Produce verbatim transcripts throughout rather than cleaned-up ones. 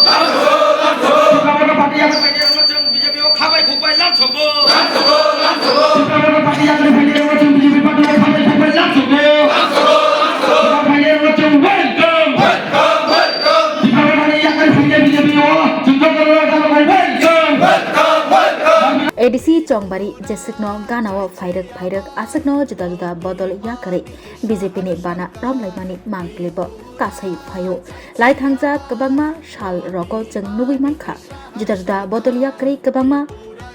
Tipra Motha party yakni phainai rokno chwng B J P o khabai khukbai lamsogo. Tipra Motha party yakni phainai rokno chwng B J P party o khabai khukbai lamsogo. Tipra phainai rokno chwng welcome. Tipra Mothani yakni phainai B J P o chwng joto rok welcome. A D C Chongbari jeswkno ganao phairwk phairwk aswkno juda juda bodol yakarwi B J P ni bana romlaimani mangklibo kasai phaio. Lai thangjak kwbangma sal rogo chwng nugwi mankha, juda juda bodol yakarwi kwbangma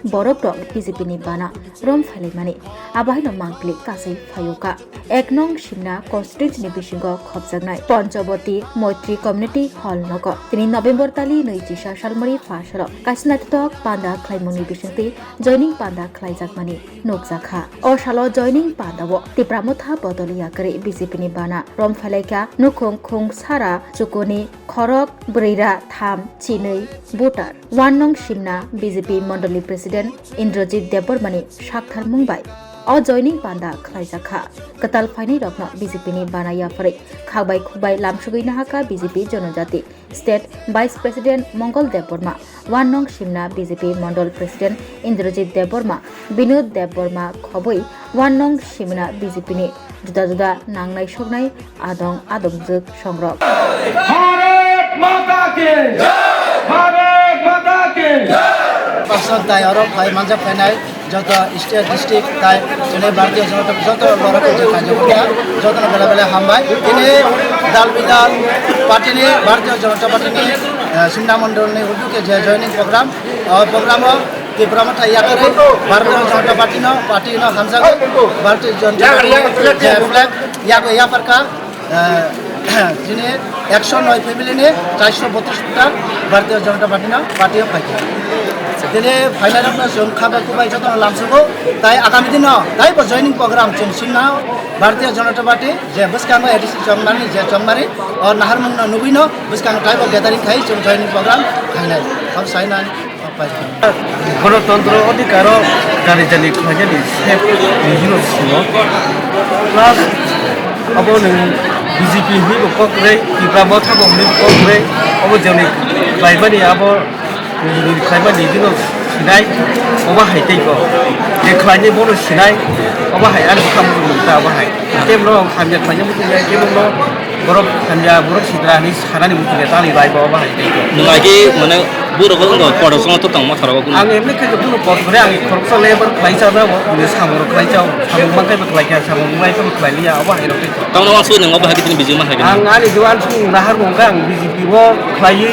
borok rok B J P ni bana rom phailaimani, abo haino mangkli kasai phaio ka. Ek nong Simna constituency ni bisingo khopjaknai Panchabati Moitri Community Hall nogo tini November tali nwi chisa salmari pha salo kaisa naithothok panda khlaimungni bisingtwi joining panda khlaijakmani nukjakha. O salo joining pandao Tipra Motha bodol yakarwi B J P ni bana rom phailaikha nukhung khung sara chukuni khorok brwira tham chinwi voter. One nong Simna B J P Mondoli President Indrajit Debbarmani saktharmung bai o joining panda khlaijakha. Kwtal phainairokno B J P ni bana yapharwi khakbai khukbai lamsugwi nahaka B J P Jonojati State Vice President Mongol Debbarma, One nong Simna B J P Mondol President Indrajit Debbarma, Binod Debbarma khobwi One nong Simna B J P ni juda juda nangnai soknai adong adongjwk songrok. Bharat Mata ki Jai! Bharat Mata ki Jai! Pastor tai oro phai manjak phainai joto state district tai chini Bharatiya Janata joto borok je kaijakya joto no bela bela hambai. Ini dal bidal party ni Bharatiya Janata Party ni, eh, Simna Mondol ni udduk ke je joining program, o program o Tipra Motha yakarwi Bharatiya Janata Party no, party no hamjagwi Bharatiya Janata Party je flag yago yaparka, eh, jini ekso noi family ni charso botris ta Bharatiya Janata Party no party o phaikha. Tini phainai rokno chwng khabai kubai jotono lamsugo, tai agami dino taibo joining program chwng sinna Bharatiya Janata Party je bwskango A D C Chongmari je Chongmari o naharmung no nugwi no bwskango taibo gathering khai chwng joining program khainai. Ham sainai. Ganatantra adhikaro jani jani khlainani sep ni hino simo. Plus abo nwng B J P hinwi bo kok kwrwi, Tipra Motha bo hinwi bo kok kwrwi, abo jani khlaimani abo nini khlaimani hino sinai, obo hai tei ko. Je khlainai bono sinai, obo hai ani bwkha muchung ta obo hai. Tei bono hamya khlainai muchung ya, tei bono Borok hamya, borok sitra hinwi sanani muchungya tali bai bo bahai tei. Nwng agi mane borok wngkha kotor songno to tongma thara bo kunu. Ang emni khe kunu kotor kore, ang khoroksa lebar khlai cha jabo, kunu samung rok khlai cha, samung man khe bo khlai kha, samung man khe bo khlai liya, obo hai rok tei. Tamno wansuk nwng obo hai khe tini bijima hai khe. Ang ani duan sung nahar mung kha, ang B J P bo khlaiwi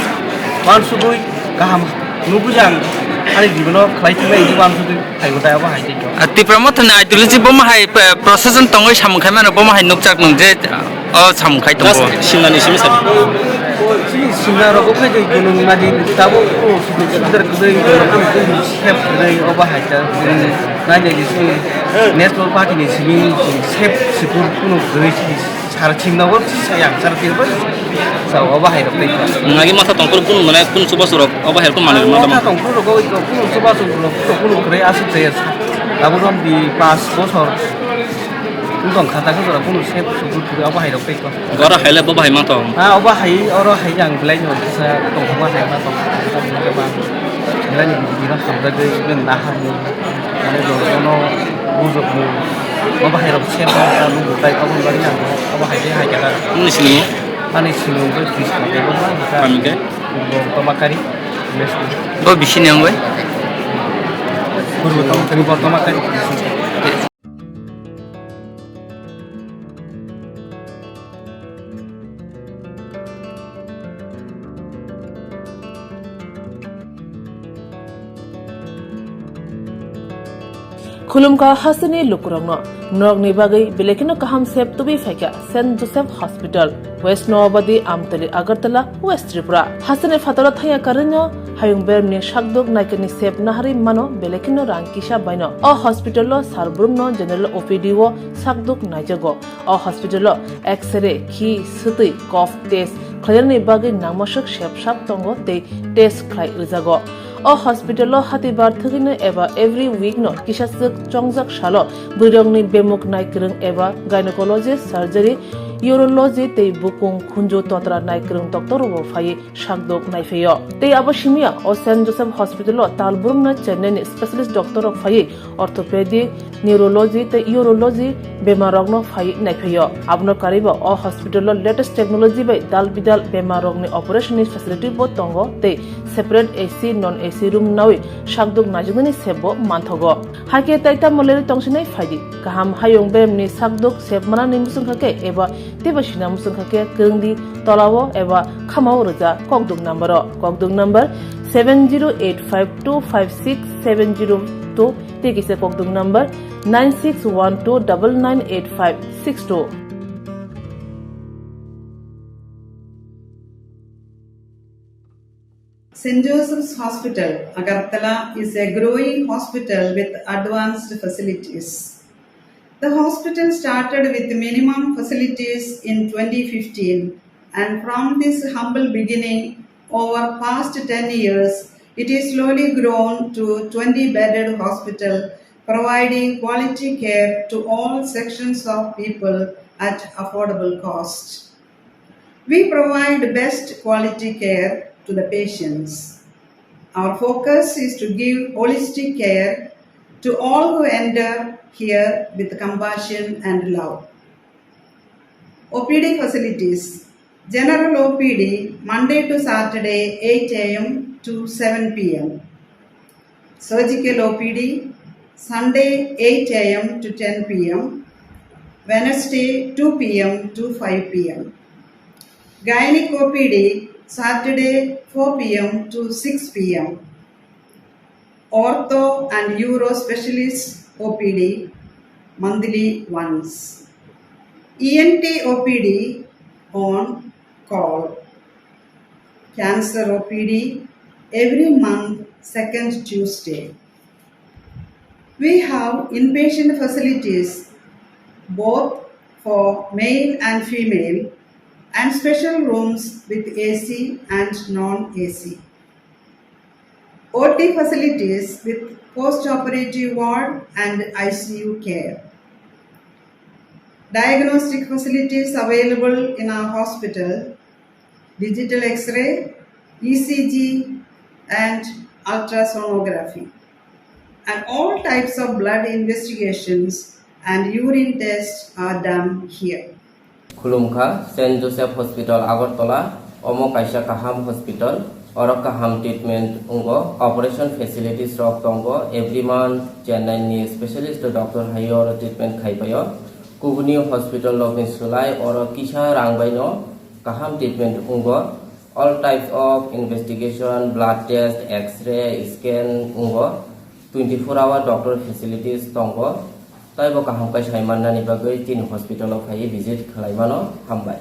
wansugwi kaham nugwi ang ani jibono khlai thangwi wansugwi. Hai bo dai, obo hai tei to. Ah, Tipra Mothani ideology bomo hai, eh, procession tongwi samung khai mano, bomo hai nukjak nung je, oh, samung khai tongo. Just Simnani simi sabi. Chini Simna rogo khai tei gunung nadi tabo ko sudar kudai sep kudai obo hai ta. Nai nai sini National Party ni simi sep sipur kuno gurui sini. Sar chimna bo sa yang sar pil bo sa obo hai rok tei. Nagi masa tongphuru kun mane kun chubachu rok obo hai kun manwi masa mano. Tongphuru rok oi kunu chubachu rok kunu kre asuk tei abo rom di pas bosor. Kun tong khata khe jora kunu sep sukur kure obo hai rok tei ko. Gora hai le bo bahai ma tong. Ha obo hai oro hai yang belai no sa tong ma hai ma tong. Belai ni bidi no hamjagwi nahar ni. Mane jotono bujokmung, obo hai rok sep rok ta nukgo tai, obo bagwi ang obo hai khe hai khe ta. Nini sini? Ani sini bo Krishna tei bo ma khe ta. Kami khe? Bo Tomakari, West. Bo bisini ang bai? Purbo Tomakari. Purbo Tomakari. Khulumkha hasteni lukurokno, norokni bagwi belai kheno kaham sep tubui phaikha Saint Joseph Hospital, West Noabadi, Amtali, Agartala, West Tripura. Hasteni phataro thangya karwino hayung bermni sakduk naikani sep naharwi mano belai kheno rang kisa baino. O hospital-o sar brumno general O P D-o sakduk naijago. O hospital-o X-ray, khi, swtwi, cough test khlainani bagwi nangmaswk sep sap tongo tei test khlai rwjago. O hospital-o hatibar thwgwino eba every week-no kisaswk chongjak salo bwrwirokni bemuk naikwrwng eba gynecologist surgery urology tei bukung khunju totra naikwrwng doctor rokbo phaiwi sakdok naiphaio. Tei abo simiya o Saint Joseph Hospital o tal brumna Chennai ni specialist doctor rok phaiwi orthopedic, neurology tei urology bemar rokno phaiwi naiphaio. Abono karwibo o hospital o latest technology bai dal bidal bemar rokni operation ni facility bo tongo tei separate A C, non A C room nawi sakdok naijaknani sep bo manthogo. Hakhe tai tamo leri tongsinai phaidi. Kaham hayung beremni sakdok sep manani muchungkha khe eba teibo sina muchungkha khe kwrwngdi tolao eba khamao rwja kokduk number o. Kokduk number seven zero eight five two five six seven zero two tei kisa kokduk number nine six one two double nine eight five six two. Saint Joseph's Hospital, Agartala is a growing hospital with advanced facilities. The hospital started with minimum facilities in twenty fifteen, and from this humble beginning, over past ten years, it is slowly grown to twenty bedded hospital, providing quality care to all sections of people at affordable cost. We provide best quality care to the patients. Our focus is to give holistic care to all who enter here with compassion and love. O P D facilities. General O P D, Monday to Saturday, eight A M to seven P M. Surgical O P D, Sunday, eight A M to ten P M, Wednesday, two P M to five P M. Gynec O P D, Saturday, four P M to six P M. Ortho and Uro Specialist O P D, monthly once. E N T O P D on call. Cancer O P D every month, second Tuesday. We have inpatient facilities both for male and female and special rooms with A C and non-A C. O T facilities with post-operative ward and I C U care. Diagnostic facilities available in our hospital, digital X-ray, E C G, and ultrasonography. And all types of blood investigations and urine tests are done here. Khulumkha, Saint Joseph Hospital, Agartala. Omo kaisa kaham hospital. Oro kaham treatment wngo. Operation facilities rok tongo. Every month Chennai ni specialist doctor hai oro treatment khai paio. Kubuni hospital rokni swlai oro kisa rang baino kaham treatment wngo. All types of investigation, blood test, X-ray, scan wngo. Twenty-four hour doctor facilities tongo. Taibo kaham khe sai mannani bagwi chini hospital o phaiwi visit khlai mano. Hambai.